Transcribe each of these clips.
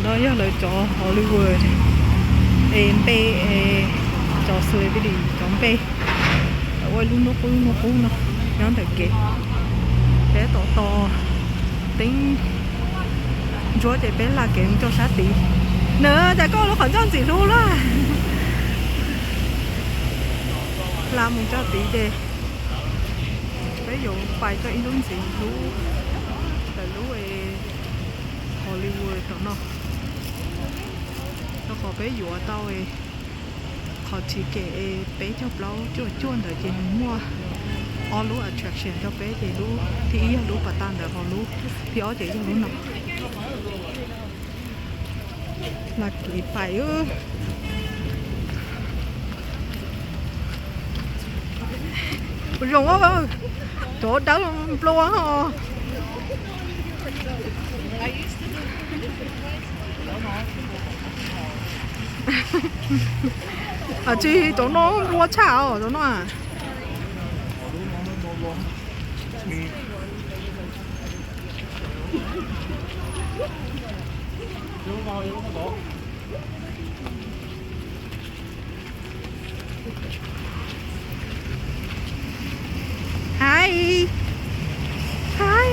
No yog lawv cov Hollywood es npe, cov celebrity cov npe. Lawv ua ib lub nruab qub nruab qub no nyob ntawm kev. Peb tos tos teeb ntsuab ces peb hla kev mus rau sab tid. Nws, cas koj lub qhov ncauj ntxim hlub lawm. Hla mus rau tid ces peb yuav pais rau ib lub ntxim hlub ntawm lub Hollywood tom no, rau qhov peb yuav tau qhov ticket es peb caug plaub cuaj cuaj ntawd ces nws muaj ob lub attraction rau peb ces lub thib ib yog lub pas tas ntawd, ho lub thib ob ces yog lub no. Hla kev pais. Zoo, cov dawb nplua os. Tsis, cov no nplua tshaj os cov no. Hi. Hi.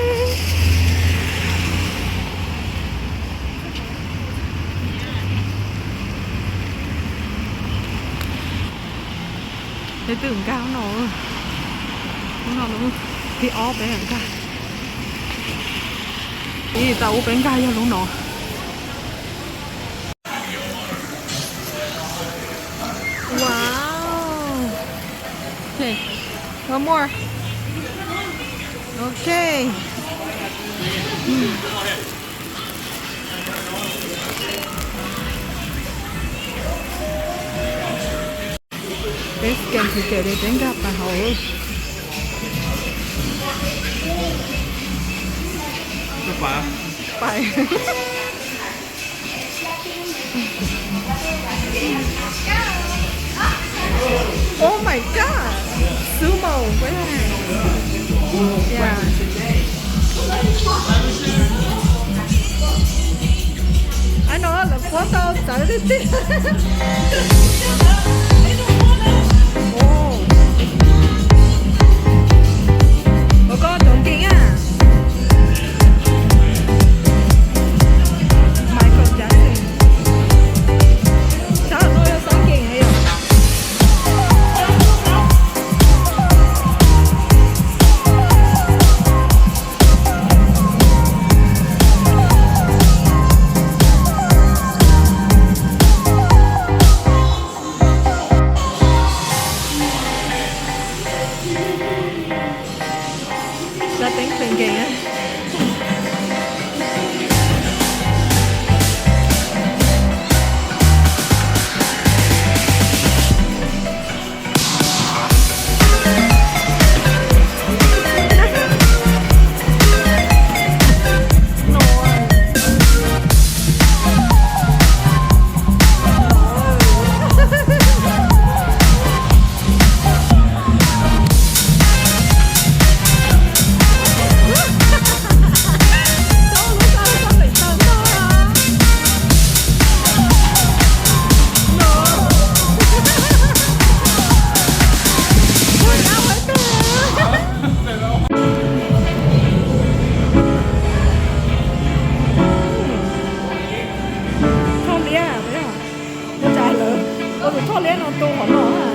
Peb twb nkag no, no thib ob peb nkag. Ib tau ub peb nkag yog lub no. Wow. Okay. One more. Okay. Peb scan ticket li peb nkag pais hauv. Pais. Oh my god. Sumo, yeah. Ai no lawv puab tau txawv tiag tiag. Ua koj cov nkeeg a. Michael Jackson. Sab no yog sab nkeeg yom. Sab teeb pes nkees. Thoj liab, ua cas lawv ua tus thoj liab no tu qhov no na?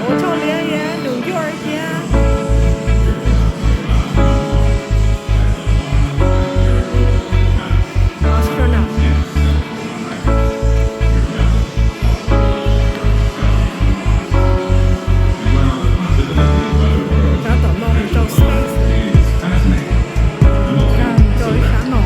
Ua thoj liab thiab, New York thiab. Astronaut. Rau tom no mus rau space, rau ib sab no.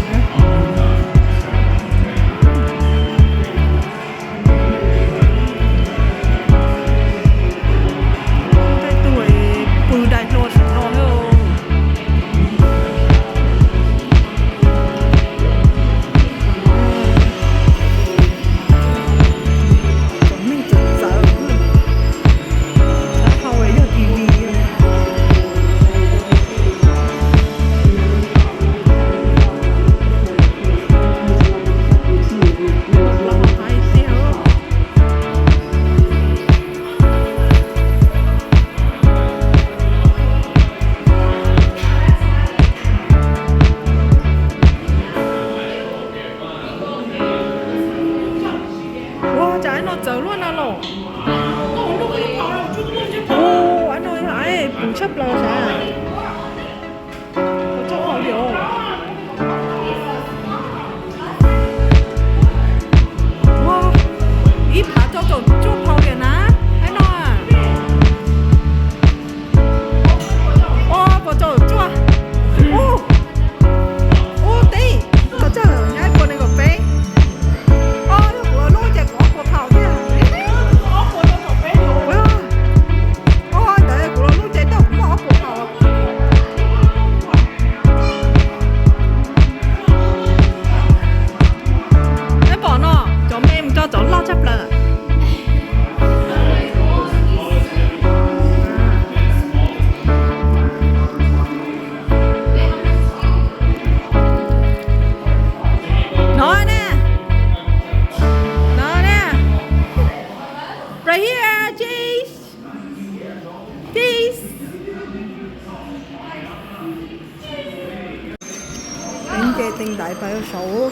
Ces teev ntaiv pas saud.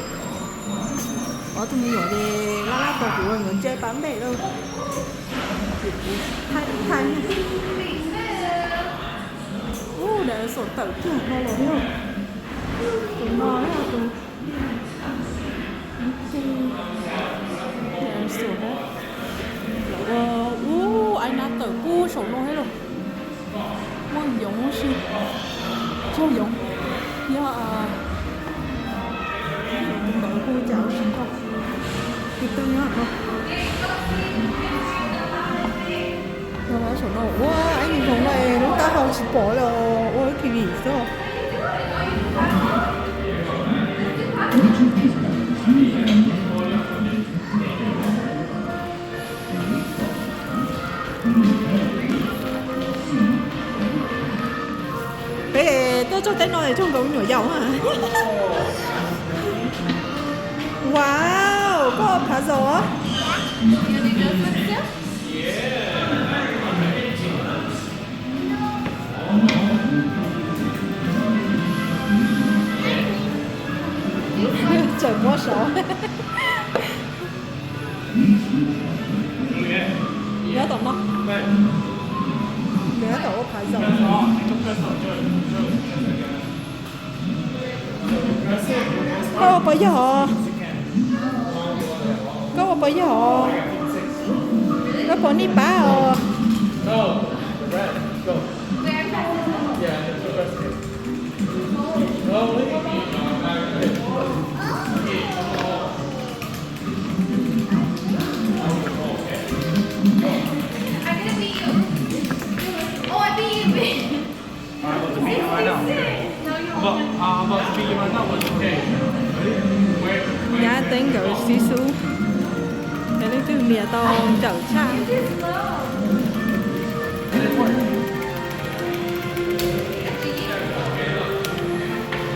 Ob tug me nyuam ces laj laj tos kuv, yuav ntse pas npem lawm. Ces kuv thaij thaij. Ub, dinosaur tawm kiag no los thiab. Tus no na, tus, dinosaur na. Ua, ub, ai na tawm kuj saum no thiab los. Muaj yoov si, tsis yog yoov, yog tus ntawd hu cas ua tsis tau. Tus twg nyob no. Saum no ua ib zoov no lub taub hau tsis pom li, ua T V xwb. Peb tuaj txog teb no es txog nkawd me nyuam yaus. Wow, koj phav zaum. Tseem muab saud. Nyob tom no. Nyob tom ua phav zaum. Koj ua puas yog? Koj ua puas yog? Koj puas nij pab os? Nyab teeb nkawd xib xub, es leej twg nias tau nrawm tshaj.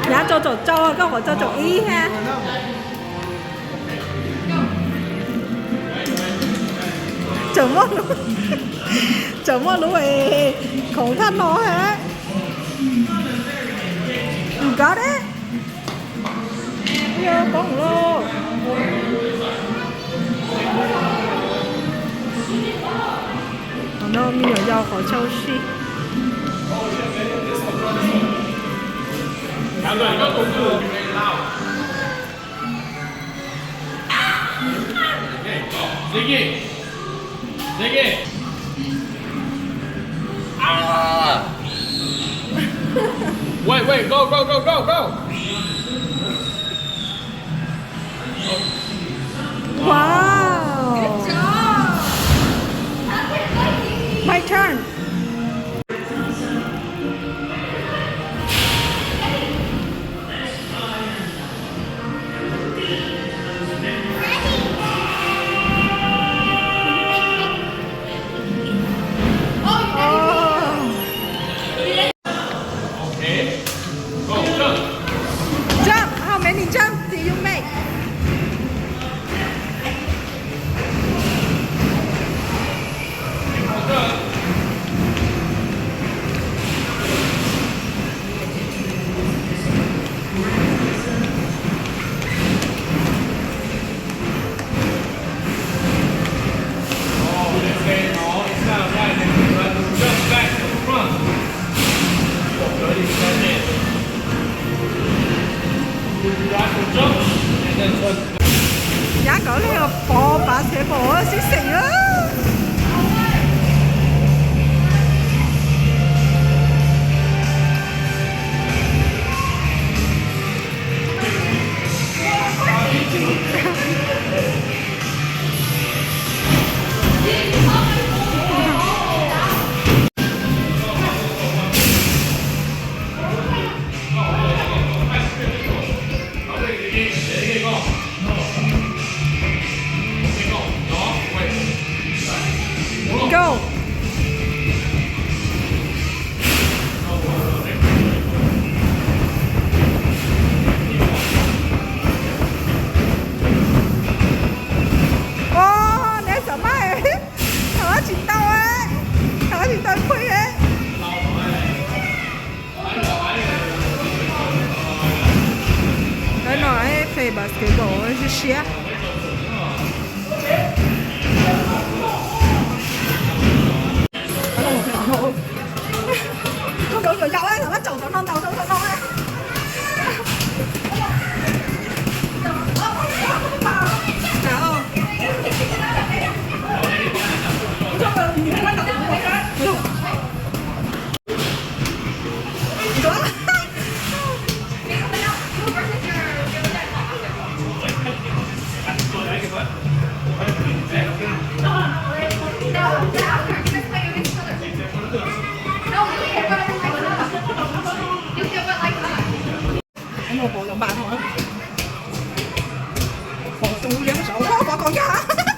Nyab tso caum rau, koj qhov tso caum ib ha. Tseem muaj lub, tseem muaj lub khoov thaj no ha. Nkawd deb. Yog poob lauj. Qhov no me nyuam yaus qhov tshau si. Wait, wait, go, go, go, go, go! Wow! Good job! My turn. Jump. How many jumps did you make? Nyab kov li pov pav xev pom sib xeem. Basketball siab siab. Koj nkaus yuav yaus, thaum no tsaum thaum no ntaus tau thaum no. Pov lub liab saud, pov kom yog,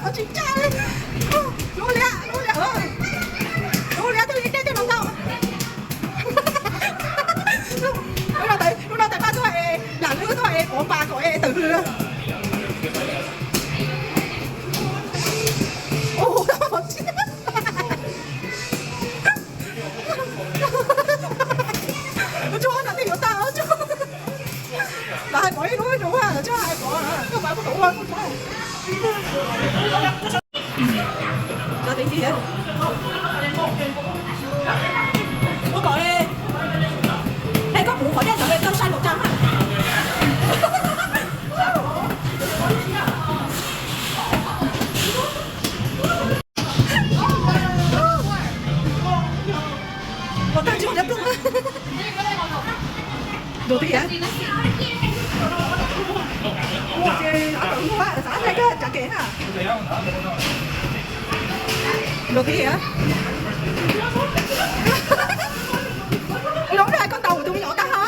pov tsis tsa li. Lub liab, lub liab, lub liab twb li dej tej no ntau. Lub no tais paj tuaj es lam lub tuaj es pov npas kom es tawm hws. Tsuag no tej yuav tag tsuag. Lawv hais pov ib lub zoo, tsuag hais pov, koj pov kuv ua. Ua kom, hej, koj pum qhov dej ntawd tau sai npaum cas na. Ua tag tsis ua liab ploog. Nkaus tiag. Ua ces ob tau lub xav thaij koj tsav kev na. Nkaus tiag. Ua zoo hais koj ntaus tus me nyuam tag ha.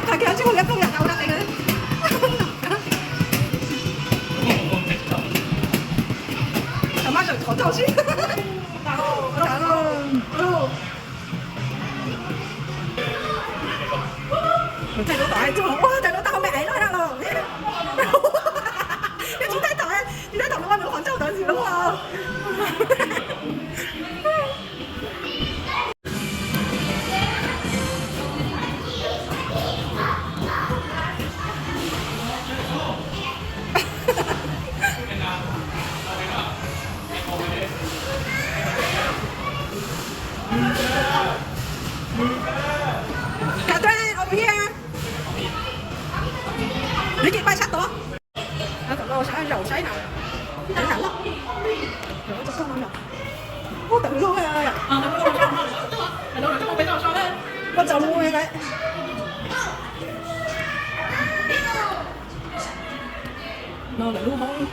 Tag kiag tsis ua liab ploog yam tau na. Thaum maj zawm qhov tsaus si. Thaum lub tom hais txog ua thaum lub tau me aiv no na los. Tsis thaij tom, tsis thaij tom lub qhov ncauj ntawd ntxiv lub. Catherine, over here. Ricky, pab sab tod. Zaum saib na, saib na loj. Ub, tawm loj. Koj tsaus lus lawm. No lawv lub hoob.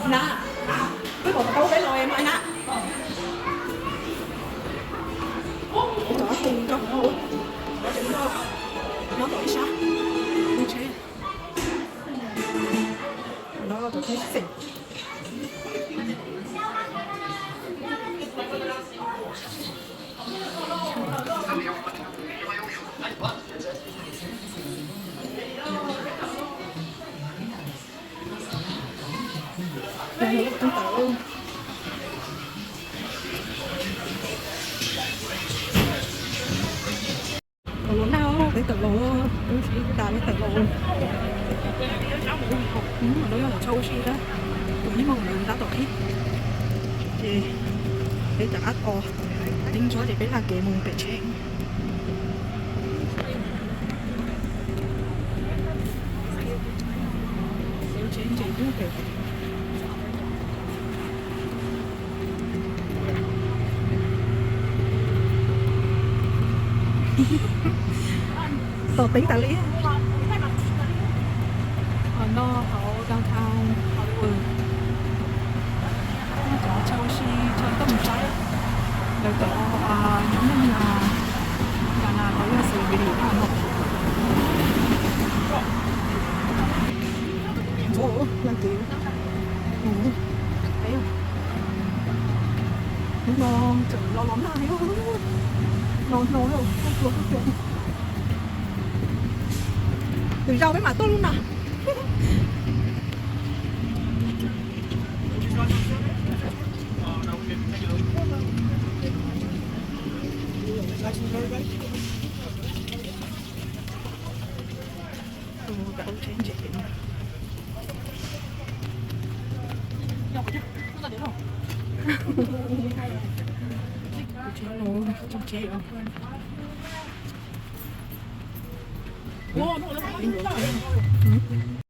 Na, wb kom tau peb los mas na. Cov tus nrog, nyob tom ib sab, no tsheb xeem. Tawm los na, peb tawm los, wb sib tas peb tawm los. Lawv yog lawv tshau ua si na, tus ib moos lawv tab tom qhib, ces peb rov qab tos, teeb ntsuab ces peb lag kev mus pem tsheb. Tsheb ntse dub pem. Tom teeb tas li. Hov no hauv downtown Hollywood. Cov tshau ua si tshau tuaj mus saib lawv cov, cov neeg, cov nas los yog celebrity no. Ntxuav lag kev. Hnub no tseem los los nag li. Hnov hnov lawm, tuaj tuaj tuaj tuaj. Lwm zaus peb mam tuaj lub no.